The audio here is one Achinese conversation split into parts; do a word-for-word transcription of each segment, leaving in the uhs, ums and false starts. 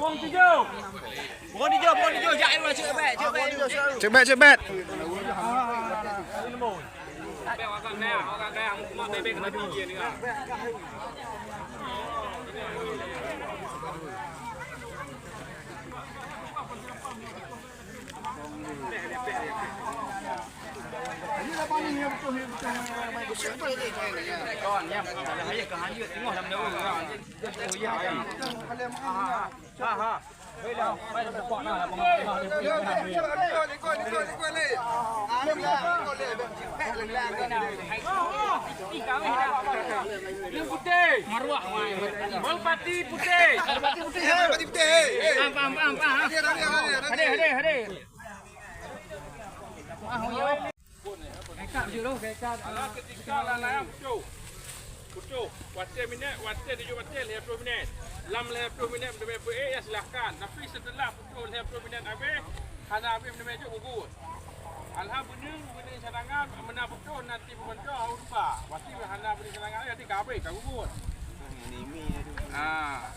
Bukon tujoh. Bukon tujoh, bukon tujoh. Jak, jak, jak, jak, jak. Cek bèk, cek bèk. Maruah. Merpati putih. Merpati putih. Pam, pam, pam, pam. Hadir, hadir, hadir, hadir. Hadir, hadir, hadir. Alah, ketika lam layang putôh. Putôh. Watèe minèt, watèe tujoh watèe lhèe plôh minèt. Lam lhèe plôh minèt meuteumèe peuék, ya silahkan. Tapi seuteulah putôh lhèe plôh minèt abéh, hana abéh meuteumèe jok, gugut. Alah, beuneung, beuneung cadangan, meunan putôh, nanti peubantu, hana lupa. Pasti hana beuneung cadangan, jadi ka abéh, ka gugut. Ah.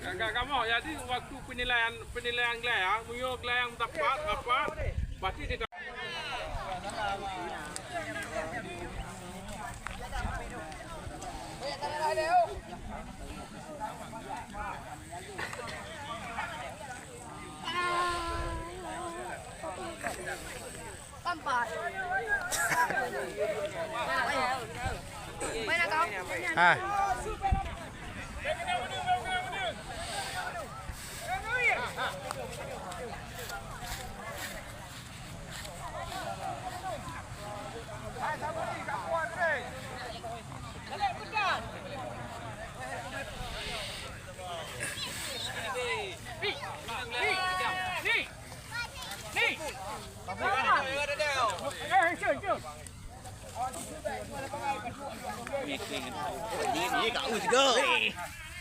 Ka, ka, kamoe, jadi waktu penilaian, penilaian gelayang, meunyoe gelayang tepat, rapat, pasti di Hai.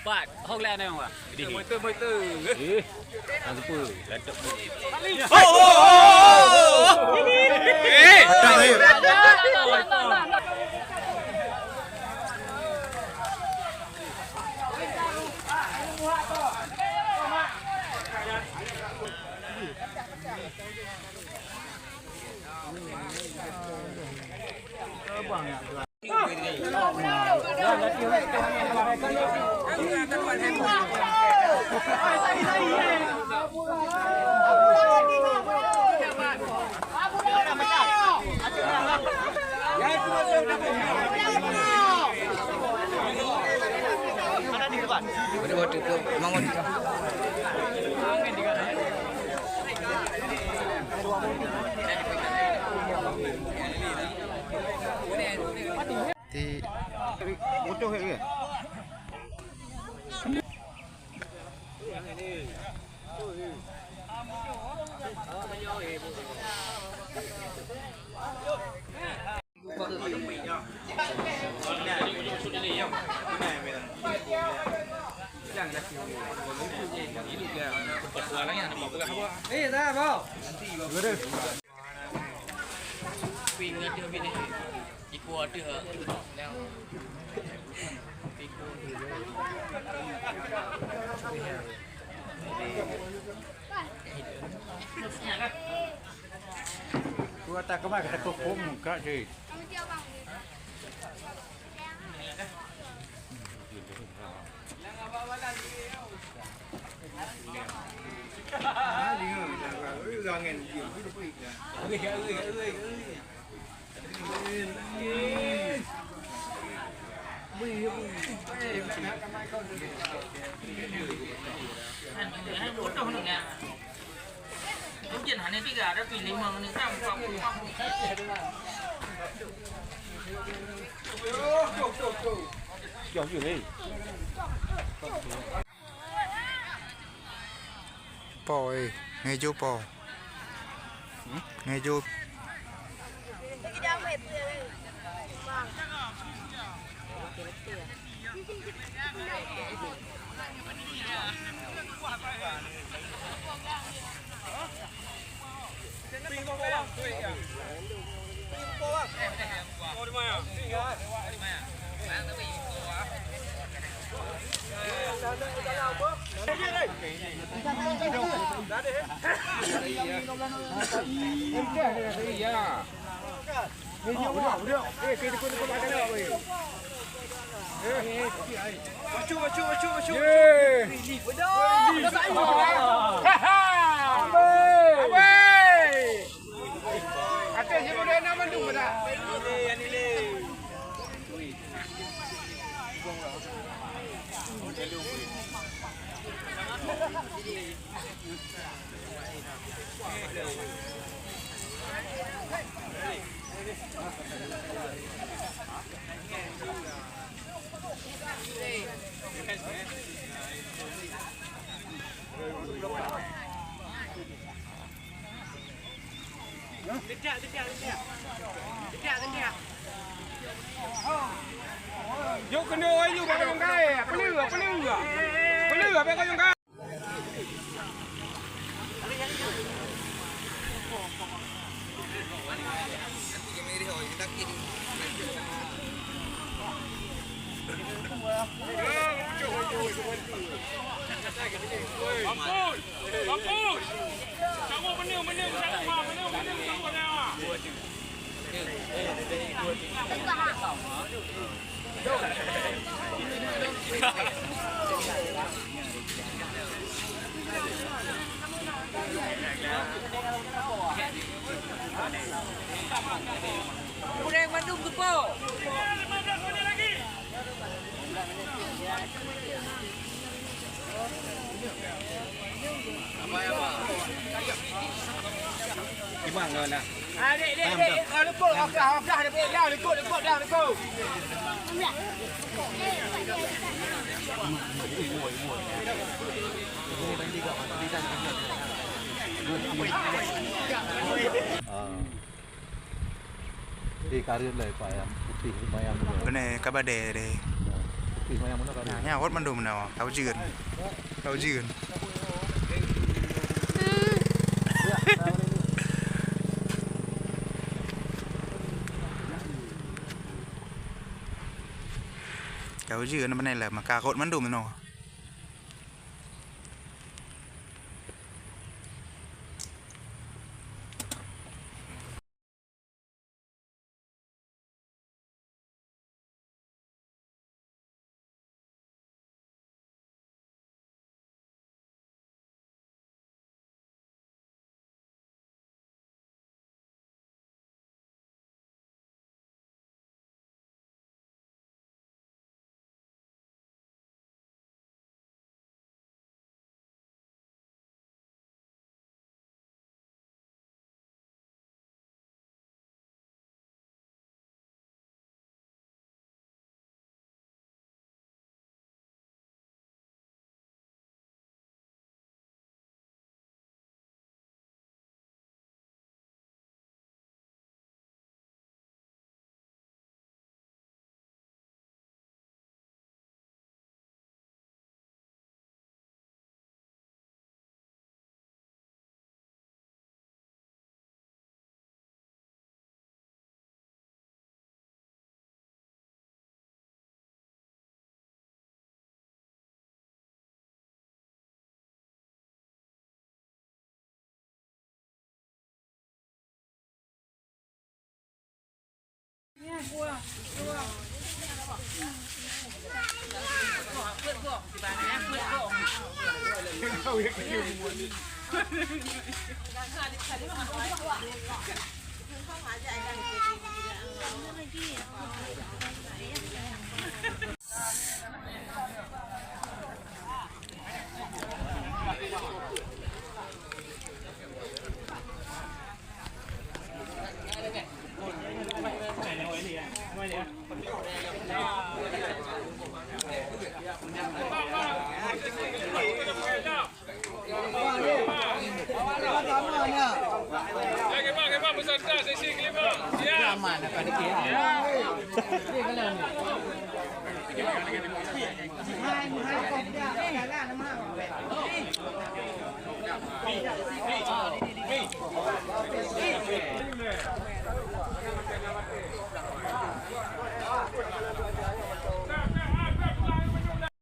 Pat, hok lé aneuk, wah. Motor, motor. Eh, tak lupa. Latok. Oh, oh, oh, oh, oh. Eh, tak, tak. Ti. Butuh ke? Ku ata keumat kata keukum muka cit. Po, eh, ngejo po. Ngejo. Yuk keunoe, yuk bak kayong kai. Peuleueh, peuleueh. Peuleueh, bak kayong kai. Ampun! Ampun! Kamu benar-benar bersama, benar-benar bersama. Kurang mandum tu, Pok. Ah. Eh, ka rhot lé, Pak, ayam putih lumayan muda. Bener, ka badé deh. Putih lumayan muda ka rhot. Nah, nyan rhot mandum na, ka ujeuen. Ka ujeuen. Ka ujeuen bener lah, maka rhot mandum na.